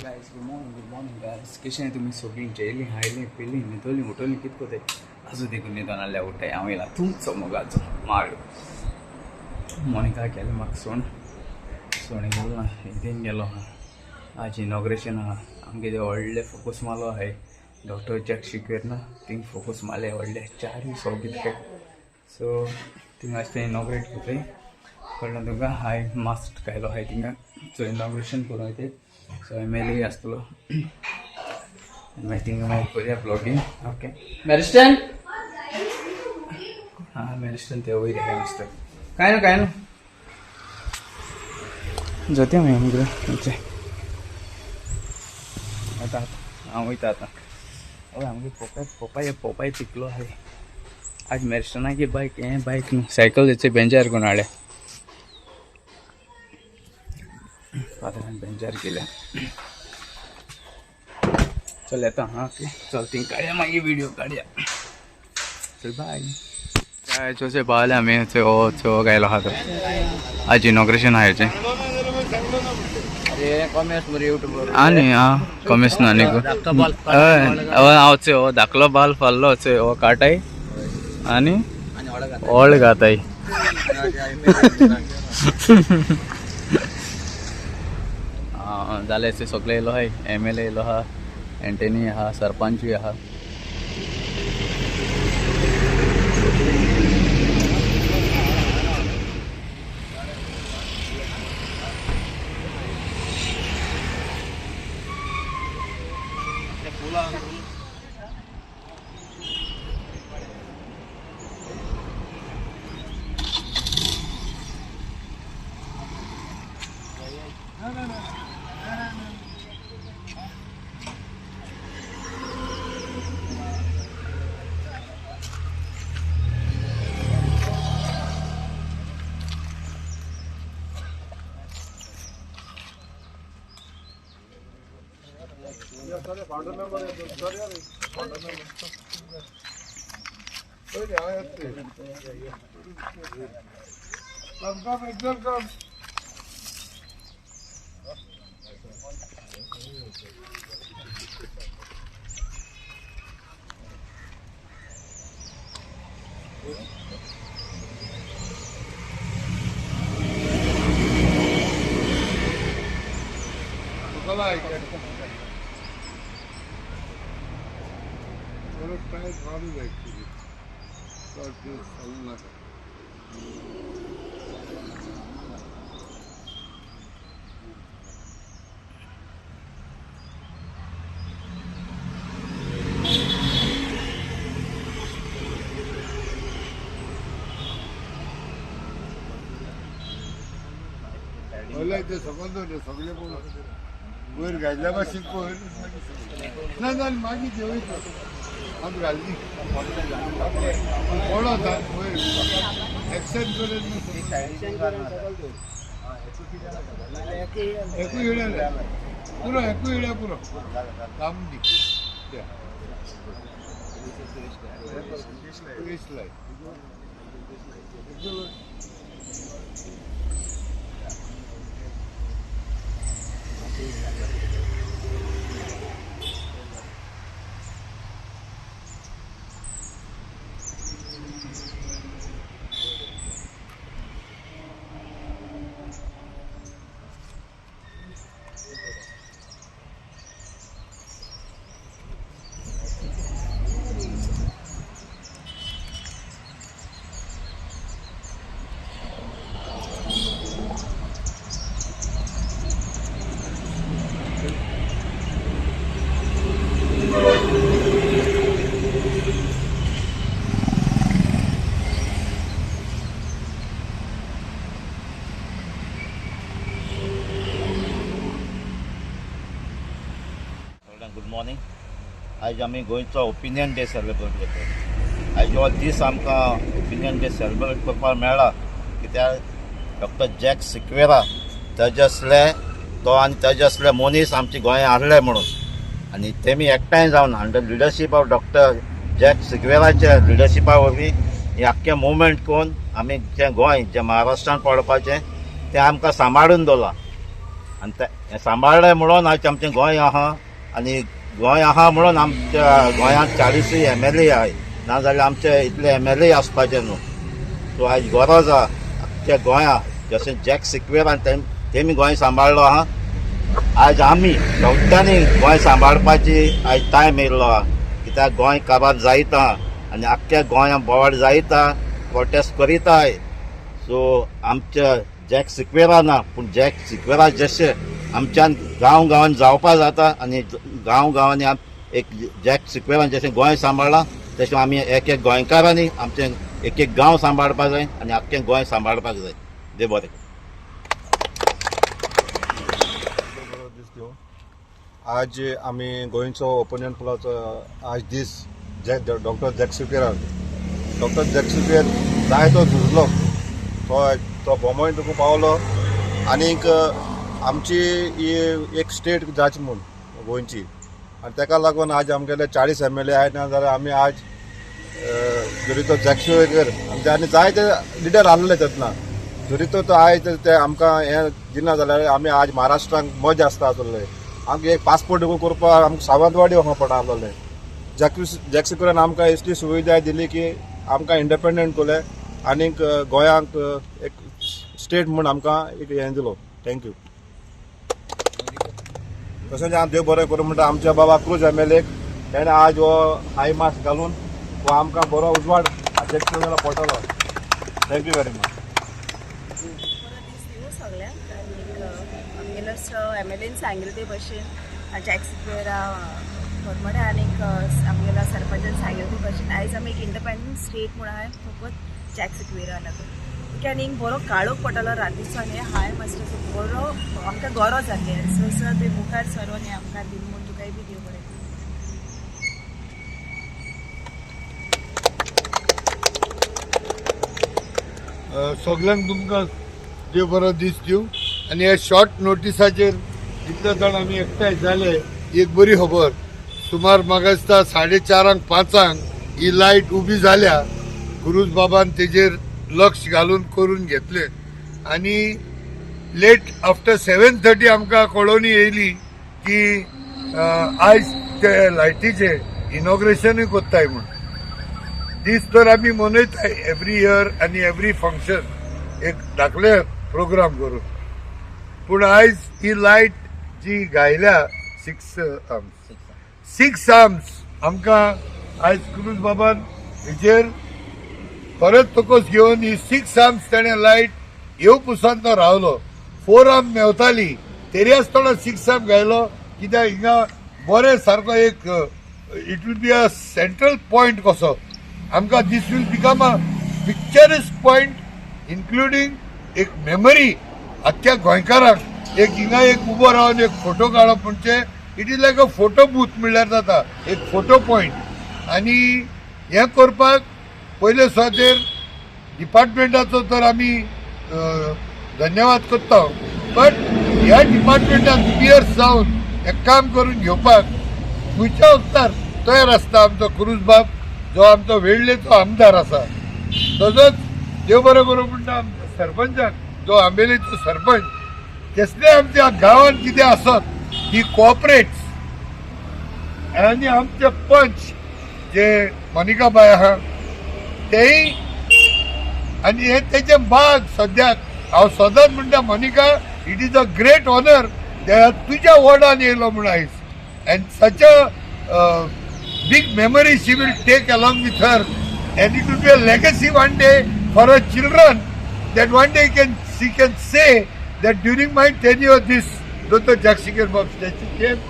Guys, good morning, good morning guys. कशें तुमी सगळीं? जेयलीं, खायलीं, पिलीं, न्हिदोलीं, उठोलीं, कित कोताय? आसूं देखून न्हिदोन आहल्या उठाय. हांव येयला तुमचो मोगाचो माळ्यो. मोनिका गेलें म्हाका सोण सोण गेलो ना, हिंदीन गेलो आहा. आज इनॉग्रेशन आहा आमगे. ते व्हडले फोकस मालो आहाय, डॉक्टर जॅक सिक्वेरा ना, थिंग फोकस मारले व्हडले चारूय सो कितके. सो थिंगा आज ते इनॉग्रेट करताय, कळ्ळें तुमकां? हाय मास्क घायलो आहाय थिंगा. सो इनॉग्रेशन करूं वयताय. सो एमएलए आसतलो, मागीर थिंगा मागीर करुया ब्लॉगींग. ओके, मॅरिस्टन हां, मॅरिस्टन ते वयर आहाय मस्त. काय न्हू, काय न्हू, जाते मागीर आमगेर तुमचे. आतां हांव वयता आतां. हय, आमगे पोपाय, पोपाय, पोपाय पिकलो आहे. आज मॅरिस्टनाची बायक, हें बायक न्हू, सायकल तेचे बेंजार करून हाडल्या फादरान, बेंजार केल्या. चल येता. हां, ओके, चल, थिंग काडया मागीर व्हिडिओ काडया. चल, बाय. काय चोसे पावले आमी. हो चो गायलो आहा तो. आज इनॉग्रेशन आहा हेचें. आनी आं कॉमेस ना न्ही. हय, हांव चोय, हो धाकलो बाल फाल्लो चोय, हो काटाय आनी ओळ घाताय. जालें, सगळे येयलो आहाय. एमएलए येयलो आहा, एंटनी आहा, सरपंचूय आहा. Come, come, Excel, come. Tyre चालू actually. चालू नाका. पळय ते सकयल दवरले सगळे, पळोवन वयर घातल्या भाशेन पळय. ना ना, मागीर जेवयता आमी. घालली पडत वयर एक्शन करून एकूय इळ्या पुरो, एकूय इळ्या पुरो. काम दी लाय. सगळ्यांक गुड मॉर्निंग. आयज आमी गोंयचो ओपिनियन डे सेलिब्रेट करतात. आयज हो दीस आमकां ओपिनियन डे सेलिब्रेट करपाक मेळ्ळा कित्याक डॉक्टर जॅक सिक्वेरा तेजे असले तो आनी तेजे असले मनीस आमच्या गोंयांत हाडले म्हणून. आनी तेमी एकठांय जावन under leadership of doctor Jack सिक्वेराच्या लिडरशिपा वरवीं ही आख्खें मुवमेंट करून आमी जें गोंय जें महाराष्ट्रान पडपाचें तें आमकां सांबाळून दवरलां. आनी ते हें सांबाळ्ळें म्हणून आयज आमचें गोंय आहा आनी गोंय आहा म्हणून आमच्या गोंयांत 40 MLA आहाय, नाजाल्यार आमचे इतले MLA आसपाचे न्हू. सो आयज गरज आहा आमच्या गोंया जशें जॅक सिक्वेरान तेमी गोंय सांबाळ्ळो आहा, आयज आमी सगळ्यांनी गोंय सांबाळपाची आयज टायम येयल्लो आहा. कित्याक गोंय काबार जायत आहा आनी आख्ख्या गोंया बोवाळ जायत आहा, प्रोटेस्ट करीत आहाय. सो आमच्या जॅक सिक्वेरा ना, पूण जॅक सिक्वेरा जशें आमच्यान गांव गांवान जावपा जाता आनी गांव गांवांनी एक जॅक सिक्वेरान जशें गोंय सांबाळ्ळां तशें आमी एक एक गोंयकारांनी आमचें एक एक गांव सांबाळपाक जाय आनी आख्खें गोंय सांबाळपाक जाय. देव बरें. बरो दीस दिवं. आज आमी गोंयचो ओपिनियन पोलाचो आज दीस डॉक्टर जॅक सिक्वेरा, डॉक्टर जॅक सिक्वेर जायतो झुजलो, तो बोमोय तुका पावलो आनीक आमची ही एक स्टेट जाची म्हूण गोंयची, आनी तेका लागून आज आमगेले 40 MLA आहाय, ना जाल्यार आमी आज जरी तो जॅक सिक्वेर आमचे आनी जायते लिडर आहले तेन्ना, जरी तो आयज ते आमकां हें दिना जाल्यार आमी आज महाराष्ट्रांक मजा आसता आसले. आमकां एक पासपोर्ट करपाक आमकां सावंतवाडी वचपाक पडटा आसलें. जॅक सिक्वेरान आमकां इतली सुविधा दिली की आमकां इंडिपेंडंट केलें आनीक गोंयांक एक स्टेट म्हूण आमकां एक हें दिलो. Thank you. तशेंच हांव देव बरें करूं म्हणटा आमच्या बाबा क्रूज MLA तेणें आज हो हाय मास्क घालून हो आमकां बरो उजवाड जॅक सिक्वेरा पडटलो. Thank you very much. बरो दीस दिवं सगळ्यांक. आनीक आमगेलो MLAन सांगिल्ले ते भशेन जॅक सिक्वेरा कोरमडे आनीक आमगेलो सरपंचान सांगिल्ले ते भशेन आयज आमी एक इंडिपेंडंट स्टेट म्हूण आहाय फकत जॅक सिक्वेरा लागून. ओके, आनी बरो काळोख पडटलो रातीचो आनी हाय मास्टराचो बरो आमकां गरज जाल्ली. सो सर तुवें मुखार सरोन हें आमकां दिलें म्हूण तुकाय बी देव बरें करूं. सगल्यांक तुमकां देव बरो दीस दिवं. आनी ह्या शॉर्ट नोटिसाचेर इतले जाण आमी एकठांय जाले एक बरी खबर. सुमार म्हाका दिसता 4:30 5 ही लायट उबी जाल्या. क्रूज बाबान तेजेर लक्ष घालून करून घेतलें आनी लेट आफ्टर 7:30 आमकां कळोवणी येयली की आयज ते लायटीचें इनॉग्रेशनूय कोत्ताय म्हूण. दीस तर आमी मनयताय एवरी इयर आनी एवरी फंक्शन एक धाकले प्रोग्राम करून, पूण आयज ही लायट जी घायल्या 6 आर्म्स आमकां आयज क्रूज बाबान हेजेर परत तकस घेवन ही 6 आर्म्स तेणें लायट येव पुसान तो रावलो. 4 आर्म मेवताली तरी आसतना 6 आर्म घायलो कित्याक हिंगा बरें सारको एक it will be a central point कसो आमकां. This will become a picturesque point including एक मेमरी आख्ख्या गोंयकारांक. एक हिंगा एक उबो रावन एक फोटो काडप म्हणजे it is like a photo booth म्हणल्यार जाता, एक फोटो पॉयंट. आनी हें करपाक पयले सुवातेर डिपार्टमेंटाचो तर आमी धन्यवाद करता, बट ह्या डिपार्टमेंटान पियर्स जावन हें काम करून घेवपाक खंयच्या वखतार तयार आसता आमचो क्रूज बाब जो आमचो वेळ्ळेचो आमदार आसा. तसोच देव बरें करूं म्हणटा आमच्या सरपंचाक जो आंबेलीचो सरपंच, कसले आमच्या गांवांत कितें आसत ही कॉपरेट्स. आनी आमचे पंच जे मोनिका बाय आहा तेय आनी हे तेजे बाग सद्याक हांव सदांच म्हणटा Monica, it is a great honour तुज्या वॉर्डान येयलो म्हूण आयज. And such a big memory she will take along with her and it will be a legacy one day for her children that one day she can say that during my tenure this Doctor Jack Sequeira Bob statue came.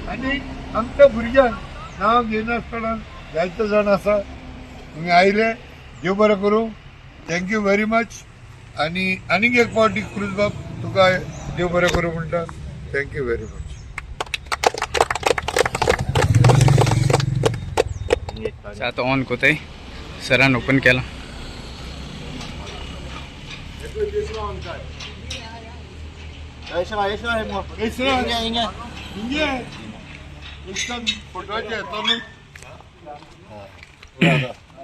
आनी आमच्या भुरग्यांक नांव घेयनासतना जायते जाण आसा. तुमी आयले, देव बरें करूं. Thank you very much. आनी आनीक एक फावटी क्रूज बाब तुका देव बरें करूं म्हणटा. Thank you very much. आता ऑन कोताय सरान ओपन केला. फोटोचे येतो न्हू.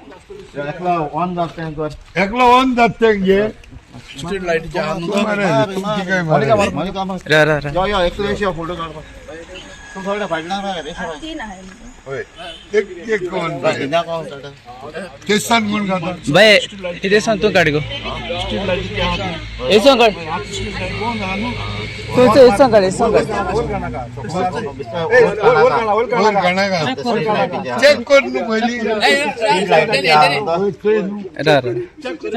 एकलो ऑन जाता तें कर. एकलो ऑन जाता तें घे. तुमची काय मारे. रा रा रा. यो यो एकलो येशी फोटो काडपा. तूं सगळ्या फाटल्यान राव रे. तीन आहे. हय, एक एक ऑन. हिना कोण काडटा? तेसान कोण खाता? बाय, इथे सांग तू काढ गो. हे सांग काढ. तू हे सांग काढ, हे सांग काढ. वर गाणं गा. चेक कर न्हू पयलीं. हय, चोय न्हू. रा रा. चेक कर.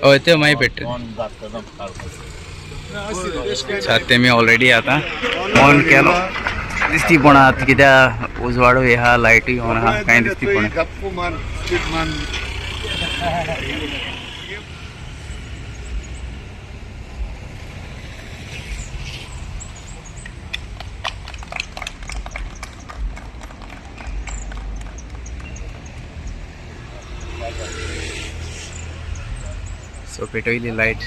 हय, ते मागीर पेट्टले. ते मी ऑलरेडी आतां ऑन केलो. दिसती पण आतां कित्याक उजवाडूय आहा, लायटूय ऑन आहा, कांय दिसती पण. धपको मार, स्पीड मार. सो पेटवयली लायट.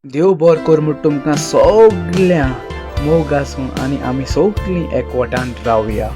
देव बरो कर म्हूण तुमकां सगळ्यांक मोग आसूं आनी आमी सगळीं एकवटान रावया.